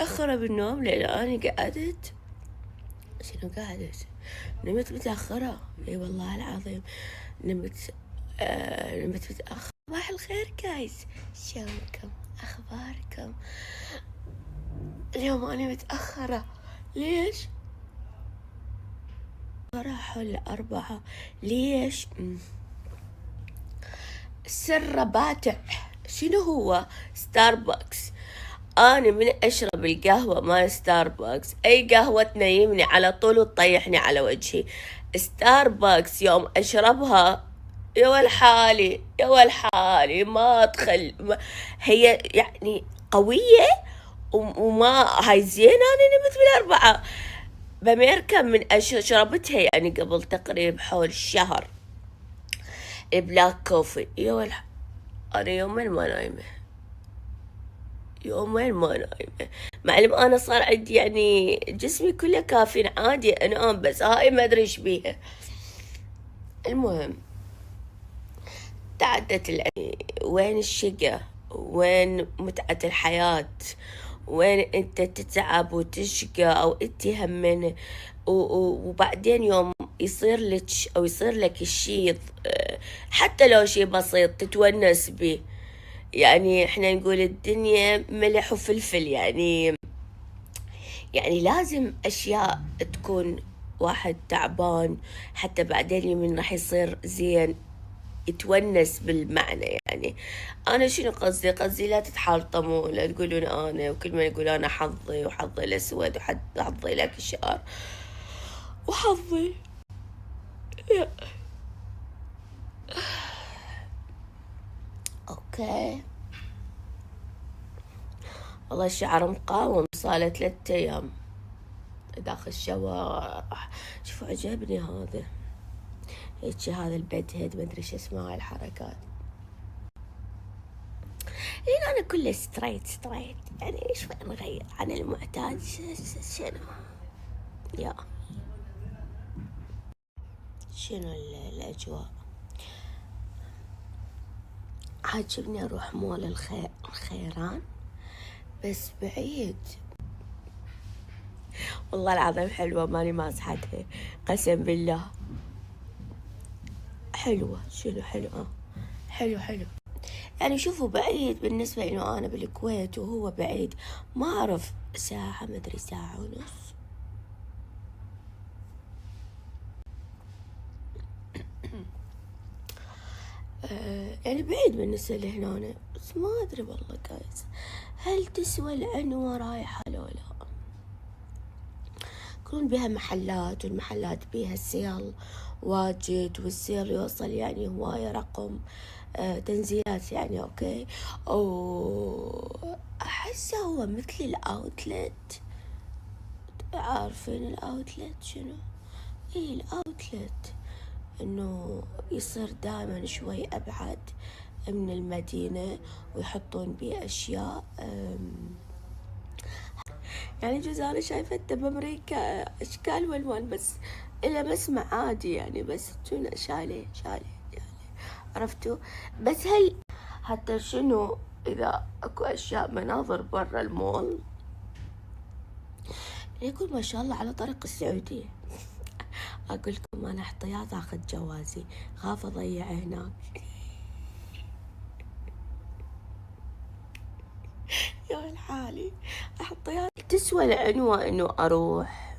متأخرة بالنوم لأن أنا قعدت، شنو قعدت؟ نمت متأخرة. اي والله العظيم نمت، نمت متأخر. صباح الخير guys، شلونكم؟ أخباركم؟ اليوم أنا متأخرة. ليش؟ حول 4. ليش؟ سر باتع. شنو هو؟ ستاربكس. أنا من أشرب القهوة مال ستاربكس، أي قهوة تنيمني على طول وتطيحني على وجهي. ستاربكس يوم أشربها يا والحالي يا والحالي ما أدخل، هي يعني قوية وما هاي زين. أنا نمت بالأربعة بأمريكا من شربتها يعني قبل تقريبا حول شهر black coffee. يا والح، أنا يومين ما نايمة، يومين ما نايمة. مع العلم أنا صار عندي يعني جسمي كله كافيين عادي أنام، بس هاي ما أدري إيش بيها. المهم تعدت وين الشقة، وين متعة الحياة، وين أنت تتعب وتشقى أو أنت همن، وبعدين يوم يصير لك أو يصير لك الشيء حتى لو شيء بسيط تتونس به. يعني احنا نقول الدنيا ملح وفلفل، يعني لازم اشياء تكون واحد تعبان حتى بعدين من راح يصير زين يتونس بالمعنى. يعني انا شنو قصدي؟ قصدي لا تتحلطموا، لا تقولون انا، وكل ما يقول انا حظي وحظي الاسود وحظي لك الشعر وحظي. okay والله الشعر مقاوم، صار 3 ايام داخل ال shower. شوفوا عجبني هذا هيك، هذا ال bed head ما ادري شو اسمه هاي الحركات. لان انا كله straight straight، يعني شوي نغير عن المعتاد. شنو يا شنو الاجواء؟ عاجبني اروح مول الخيران بس بعيد. والله العظيم حلوة، ماني ماسحتها قسم بالله حلوة. شنو حلوة؟ حلو حلو. يعني شوفوا بعيد بالنسبة إنه أنا بالكويت وهو بعيد، ما أعرف ساعة ما أدري ساعة ونص. يعني بعيد بالنسبة لهنا، بس ما أدري والله جايز هل تسوى العنوة رايحة لو لا. يكون بها محلات، والمحلات بها sale واجد، وال sale يوصل يعني هواية رقم تنزيلات يعني. okay، وأحسه هو مثل ال outlet. عارفين ال outlet شنو؟ إيه ال outlet إنه يصير دائما شوي أبعد من المدينة ويحطون بيه أشياء. يعني جزء أنا شايفته بأمريكا أشكال والوان، بس إلى مسمع عادي يعني، بس شنو شاليه شاليه شاليه، عرفتوا؟ بس هل حتى شنو إذا أكو أشياء مناظر برا المول يقول ما شاء الله على طريق السعودية. أقول لكم أنا احتياط أخذ جوازي، خاف أضيعه هناك. يا الحالي احتياط. تسوى العنوة إنه أروح،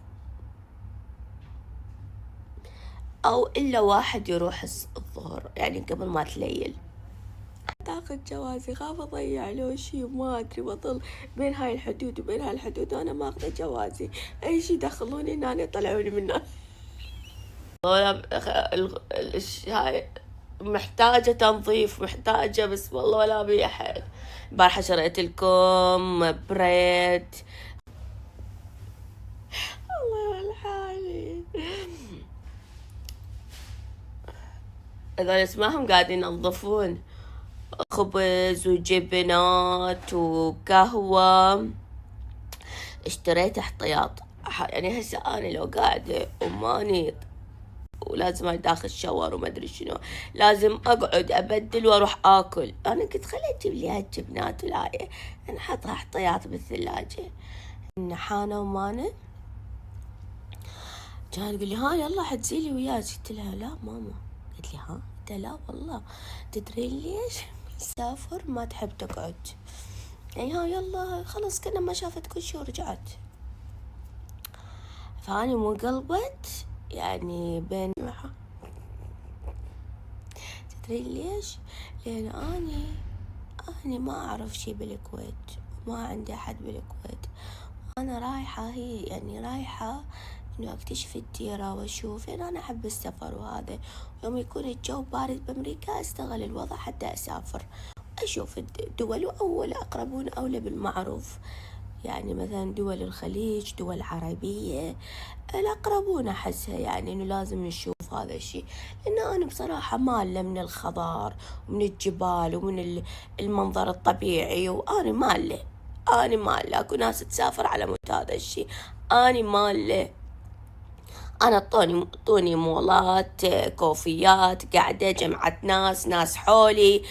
أو إلا واحد يروح الظهر يعني قبل ما تليل. تاخذ جوازي خاف أضيع له شي ما أدري، وأظل بين هاي الحدود وبين هاي الحدود وأنا ما أخذ جوازي، أي شي يدخلوني هنا يطلعوني من هنا. هاي محتاجة تنظيف، محتاجة بس والله ولا بي حيل. البارحة شريت لكم bread. الله يا الحالي هذول اسمهم قاعدين ينظفون خبز وجبنات وقهوة. اشتريت احتياط، يعني هسه انا لو قاعدة وماني ولازم داخل shower وما ادري شنو، لازم اقعد ابدل واروح اكل. انا قلت خلي اجيب لي هالجبنات والهاي نحطها احتياط بالثلاجة. حانة ومانة. كانت تقول لي ها يلا حتزيلي وياك. قلت لها لا ماما. قالت لي ها؟ قلت لا والله. تدري ليش؟ سافر ما تحب تقعد، يعني ها يلا خلص، كنا ما شافت كل شيء ورجعت. فأنا مو قلبت يعني بين. تدري ليش؟ لأن أني ما أعرف شي بالكويت، ما عندي أحد بالكويت. أنا رايحة، هي يعني رايحة إنه أكتشف الديرة وأشوف، لأن أنا أحب السفر وهذا. يوم يكون الجو بارد بأمريكا أستغل الوضع حتى أسافر أشوف الدول، وأول أقربون أولى بالمعروف، يعني مثلا دول الخليج، دول عربية، الأقربون أحسها، يعني إنه لازم نشوف هذا الشيء. لأن أنا بصراحة مالة من الخضار ومن الجبال ومن المنظر الطبيعي، وأنا مالة، أنا مالة. أكو ناس تسافر على مود هذا الشيء، أنا مالة. أنا طوني مولات، كوفيات، قاعدة جمعة ناس، ناس حولي،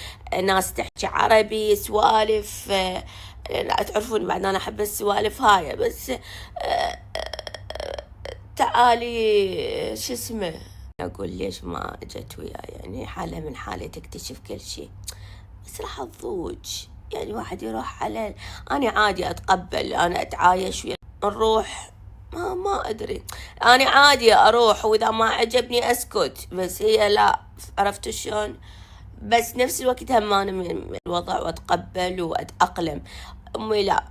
ناس تحكي عربي، سوالف. لا تعرفون بعد أنا أحب السوالف هاي. بس تعالي شو اسمه، أقول ليش ما اجت وياي؟ يعني حالة من حالي تكتشف كل شيء، بس راح تضوج. يعني واحد يروح على، أنا عادي أتقبل، أنا أتعايش ويا، نروح، ما أدري، أنا عادي أروح وإذا ما عجبني أسكت، بس هي لا، عرفت شلون؟ بس نفس الوقت هم أنا من الوضع وأتقبل وأتأقلم. أمي لا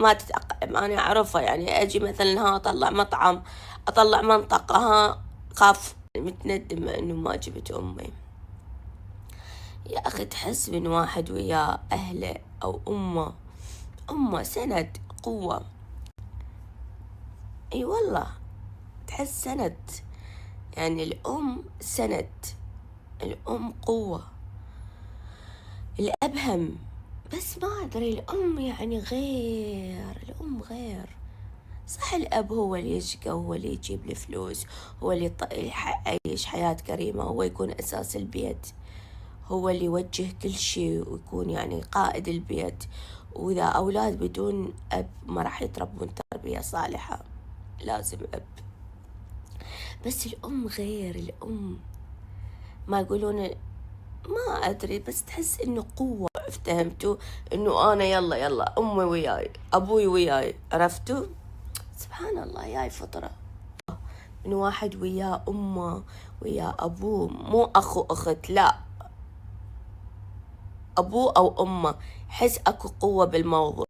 ما تتأقلم، أنا أعرفها. يعني أجي مثلا ها أطلع مطعم، أطلع منطقة، ها خاف. متندمة إنه ما جبت أمي. يا أخي تحس من واحد ويا أهله أو أمه، أمه سند قوة. أي والله تحس سند، يعني الأم سند، الأم قوة، الأب هم، بس ما أدري الأم يعني غير، الأم غير. صح الأب هو اللي يشقى، هو اللي يجيب الفلوس، هو اللي يعيش حياة كريمة، هو يكون أساس البيت، هو اللي يوجه كل شيء ويكون يعني قائد البيت. وإذا أولاد بدون أب ما راح يتربون تربية صالحة، لازم أب. بس الأم غير، الأم ما يقولون، ما أدري، بس تحس إنه قوة. افتهمتوا إنه أنا يلا يلا أمي وياي، أبوي وياي، عرفتوا؟ سبحان الله، ياي فطرة إنه واحد ويا أمه ويا أبوه، مو أخو أخت، لا، أبوه أو أمه، حس أكو قوة بالموضوع.